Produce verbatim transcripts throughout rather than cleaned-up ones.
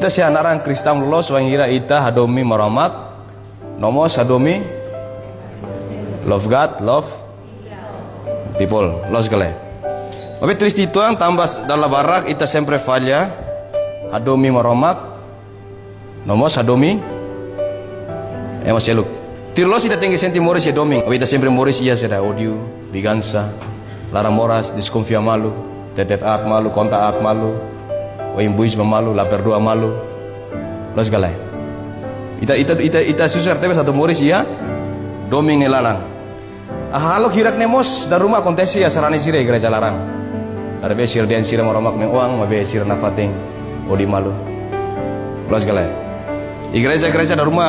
Ita sei naran kristaun loloos wainhira ita hadomi Maromak, no mós hadomi, love God, love people. Loos ka lae? Maibé triste uitoan, tanba dala barak ita sempre falla hadomi Maromak, no mós hadomi ema seluk. Tuir loloos ita tenke sente moris iha domin. Maibé ita sempre moris iha saida? Ódiu, vingansa, laran moras, deskonfia malu, tetet aat malu, konta aat malu, oin buis ba malu, la perdua malu. Loos ka lae? Ita, ita, ita, ita susar tebes atu moris iha domin nia laran. Hahalok hirak ne'e mós dala ruma akontese iha sarani sira igreja laran. Dala ruma sira dehan sira Maromak nia oan, maibé sira nafatin odi malu. Loos ka lae? Igreja, igreja dala ruma,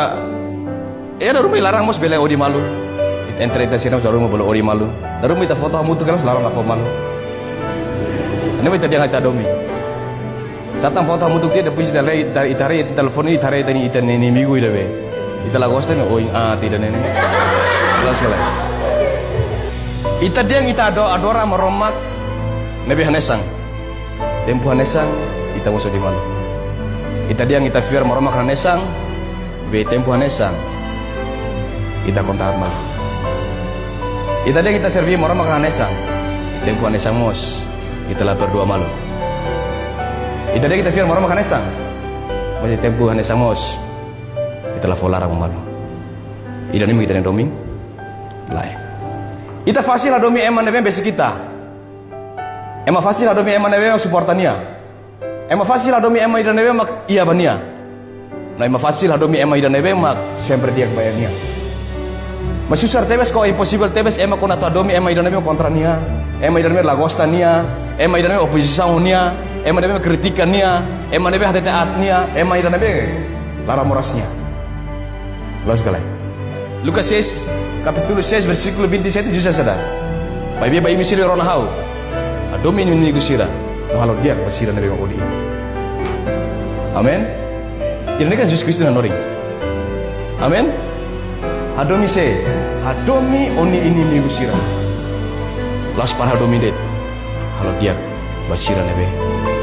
eh, dala ruma iha laran mós bele odi malu. Entre ita sira mós dala ruma bele odi malu. Dala ruma ita foto hamutuk kedas laran la fó malu. Ne'ebé ita dehan ita domin. Satán foto hamutuk tiha, depois ita haree, ita, ita haree ita telefone, ita haree ita-nia, ita-nia inimigu ida be ita la gosta ne'e, oin aat ida ne'e. Loos ka lae? Ita dehan ita ado-, adora Maromak ne'ebé hanesan. Tempu hanesan, ita mós odi malu. Ita dehan ita fiar Maromak hanesan, be tempu hanesan, ita konta aat malu. Ita dehan ita serví Maromak hanesan, tempu hanesan mós, ita la perdua malu. Ita dehan ita fiar Maromak hanesan, maibé tempu hanesan mós, ita la fó laran ba malu. Ida-ne'e mak ita-nia domin? Lae. Ita fasil hadomi ema ne'ebé besik ita. Ema fasil hadomi ema ne'ebé mak suporta nia. Ema fasil hadomi ema ida ne'ebé mak iha ba nia. No ema fasil hadomi ema ida ne'ebé mak sempre di'ak ba nia. Maibé susar tebes ka imposivel tebes ema kona atu hadomi ema ida ne'ebé mak kontra nia, ema ida ne'ebé la gosta nia, ema ida ne'ebé opozisaun nia, ema ne'ebé mak kritika nia, ema ne'ebé hatete aat nia, ema ida ne'ebé laran moras nia. Loos ka lae? Lucas seis, capítulo seis, versículo vinte e sete, Jesus dehan: Maibé ba imi sira rona ha'u, hadomi imi-nia inimigu sira, no halo di'ak ba sira ne'ebé odi imi. Amen. Ida-ne'e kan Jesus Kristu nia hanorin. Amen. Hadomi sé? Hadomi ó-nia inimigu sira. La'ós para hadomi de'it. Halo di'ak ba sira ne'ebé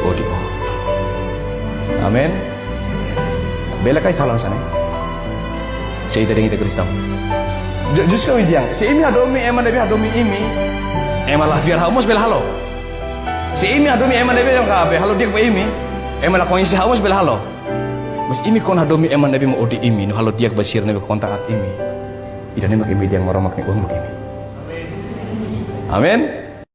odi ó. Amen. Bele ka ita halo hanesan ne'e? Se ita dehan ita kristaun. Ju-, Jesus kan dehan, se imi hadomi ema ne'ebé hadomi imi, ema la fiar ha'u mós bele halo. Se imi hadomi ema ne'ebé yang kabe halo di'ak ba imi, ema la koñese ha'u mós bele halo. Maibé imi kona hadomi ema ne'ebé mak odi imi, no halo di'ak ba sira ne'ebé kontra aat imi. Ida-ne'e mak imi dehan Maromak nia oan mak imi. Amen.